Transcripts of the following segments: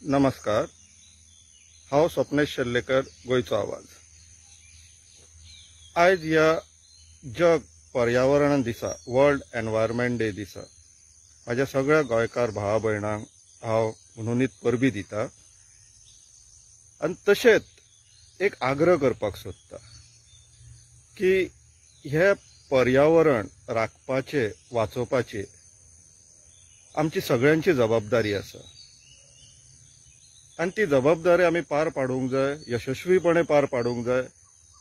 नमस्कार, हांव स्वप्नेश शेल्लेकर, गोंयचो आवाज. आयज ह्या जग पर्यावरण दिसा, वर्ल्ड एनवायरमेंट डे दिसा म्हाज्या सगळ्या गोंयकार भावा भयणांक हांव हुनहुनीत परबी दिता आनी तशेंच एक आग्रह करपाक सोदता की हे पर्यावरण राखपाचे, वाचोवपाचे आमची सगळ्यांची जबाबदारी आसा आनी ती जबाबदारी आमी पार पाडूंक जाय, यशस्वीपणे पार पाडूंक जाय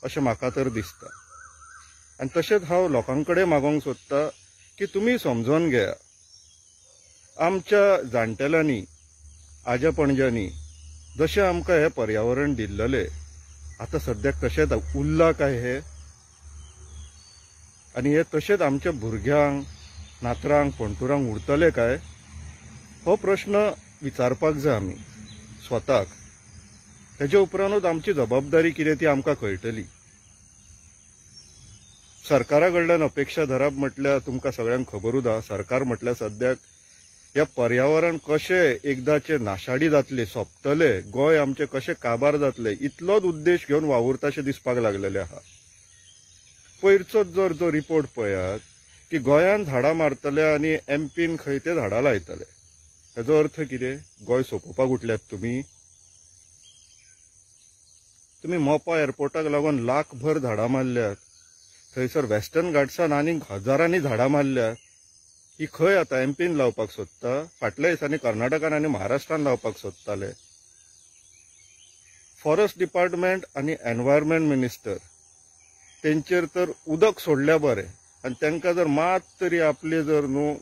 अशें म्हाका तर दिसता. आनी तशेंच हांव लोकां कडेन मागोवंक सोदता की तुमी समजून घेया, आमच्या जाणटेल्यांनी, आज्या पणज्यांनी जशें आमकां हें पर्यावरण दिल्लें आतां सद्याक तशेंच उरलां काय हें? आनी हें तशेंच आमच्या भुरग्यांक, नातरांक, पणटुरांक उरतलें काय? हो प्रश्न विचारपाक जाय आमी स्वताक. तेजे उपरांतूच आमची जबाबदारी कितें ती आमकां कळटली. सरकारा कडल्यान अपेक्षा धरप म्हटल्यार तुमकां सगळ्यांक खबरूच आसा, सरकार म्हटल्यार सद्याक ह्या पर्यावरण कशें एकदाचें नाशाडी जातलें, सोंपतलें, गोंय आमचें कशें काबार जातलें इतलोच उद्देश घेवन वावुरता अशें दिसपाक लागलेलें आसा. पयरचोच जर जो रिपोर्ट पळयात की गोंयान झाडां मारतले आनी एमपीन खंय ते झाडां लायतले, हेजो अर्थ कितें? गोंय सोंपोवपाक उठल्यात तुमी. तुमी मोपा एअरपोर्टाक लागून लाखभर झाडां मारल्यात, थंयसर वेस्टर्न घाट्सान आनीक हजारांनी झाडां मारल्यात. ही खंय आतां एमपीन लावपाक सोदता? फाटल्या दिसांनी कर्नाटकान आनी महाराष्ट्रान लावपाक सोदताले. फॉरेस्ट डिपार्टमेंट आनी एनवायरमेंट मिनिस्टर तेंचेर तर उदक सोडल्या बरें, आनी तांकां जर मात तरी आपले जर न्हू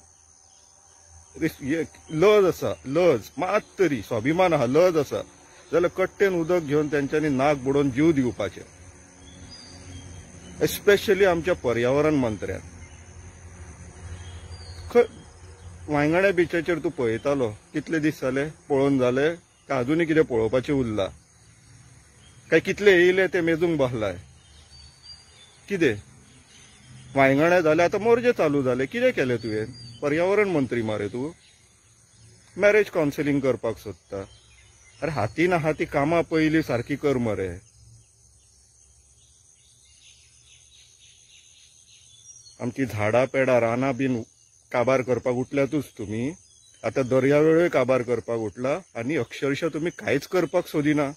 लज आसा, लज मात तरी स्वाभिमान आसा, लज आसा जाल्यार कट्टेन उदक घेवन तेंच्यांनी नाक बुडोवन जीव दिवपाचें. एस्पेशली आमच्या पर्यावरण मंत्र्यान. खंय वांयगण्या बिचाचेर तूं पळयतालो, कितले दीस जाले पळोवन जाले काय अजुनूय कितें पळोवपाचें उरलां? काय कितले येयले ते मेजूंक बसलाय? कितें वांयगण्या जाले, आतां मोर्जे चालू जाले, कितें केलें तुवें? पर्यावरण मंत्री मरे तूं, मॅरेज कावन्सिलींग करपाक सोदता. अरे हातीन आहा ती कामां पयलीं सारकी कर मरे. आमची झाडां पेडां रानां बीन काबार करपाक उठल्यातूच तुमी, आतां दर्यावेळूय काबार करपाक उठला आनी अक्षरशः तुमी कांयच करपाक सोदिना.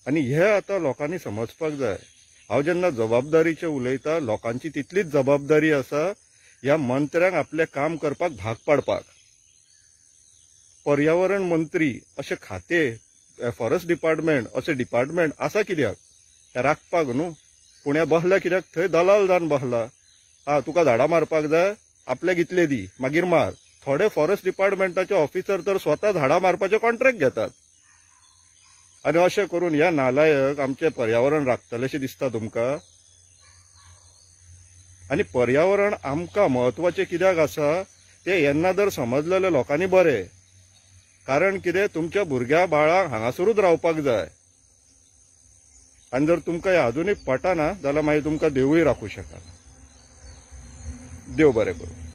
आनी हे आतां लोकांनी समजपाक जाय. हांव जेन्ना जबाबदारीचें उलयता, लोकांची तितलीच जबाबदारी आसा ह्या मंत्र्यांक आपलें काम करपाक भाग पाडपाक. पर्यावरण मंत्री अशें खातें, फॉरेस्ट डिपार्टमेंट अशें डिपार्टमेंट आसा कित्याक? हें राखपाक न्हू. पूण हें बसला कित्याक? थंय दलाल जावन बसला. हा, तुका झाडां मारपाक जाय, आपल्याक इतले दी मागीर मार. थोडे फॉरेस्ट डिपार्टमेंटाचे ऑफिसर तर स्वता झाडां मारपाचें कॉन्ट्रॅक्ट घेतात. आनी अशें करून ह्या नालायक आमचें पर्यावरण राखतलें अशें दिसता तुमकां? आनी पर्यावरण आमकां म्हत्वाचें कित्याक आसा तें येन्ना जर समजलेलें लोकांनी बरें. कारण कितें, तुमच्या भुरग्या बाळांक हांगासरूच रावपाक जाय. आनी जर तुमकां हें अजुनूय पटना जाल्यार मागीर तुमकां देवूय राखूं शकना. देव बरें करूं.